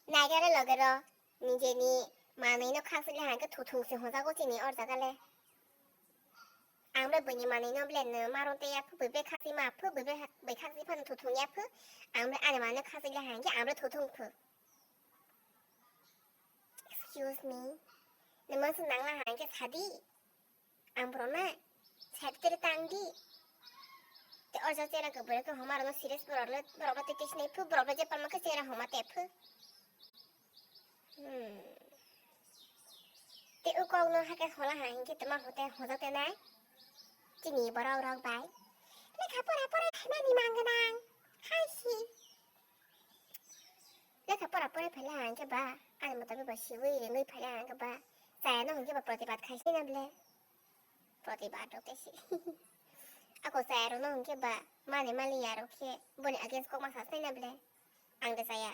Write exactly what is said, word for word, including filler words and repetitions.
Naigare logero nijeni manwino khakchile hangke thuthung se hojago chini or jaga le. Ang ble buini manwino ble no maron te yaphu bai bai khaksi ma phu bai bai khaksi phano thuthung yaphu. Ang ble ani manwino khakchile hangke ang ble thuthung phu. Excuse me. Nemo se nangla hangke sadi. Ang borok na side tere tang di. Te o jaga chera ke borok ke homa rok no serious borok le borok le te tisnai phu borok le je palma ke chera homa te phu. Hmm. Te o kok no hake hola ha hinke toma hote hoja te nai. Chini borok rok bai. Lekha pora pora khaimani mang gwnang. Hai si. Lekha pora pora phaila hangke ba. Ani mata ba siwi ringwi phaila hangke ba. Chaya no hingke ba protibad khaisi na ble. Protibad rok tesi. Ako chaya rok no hingke ba. Mani mali ya rok khe. Boni against kok ma sasnai na ble. Ang de chaya.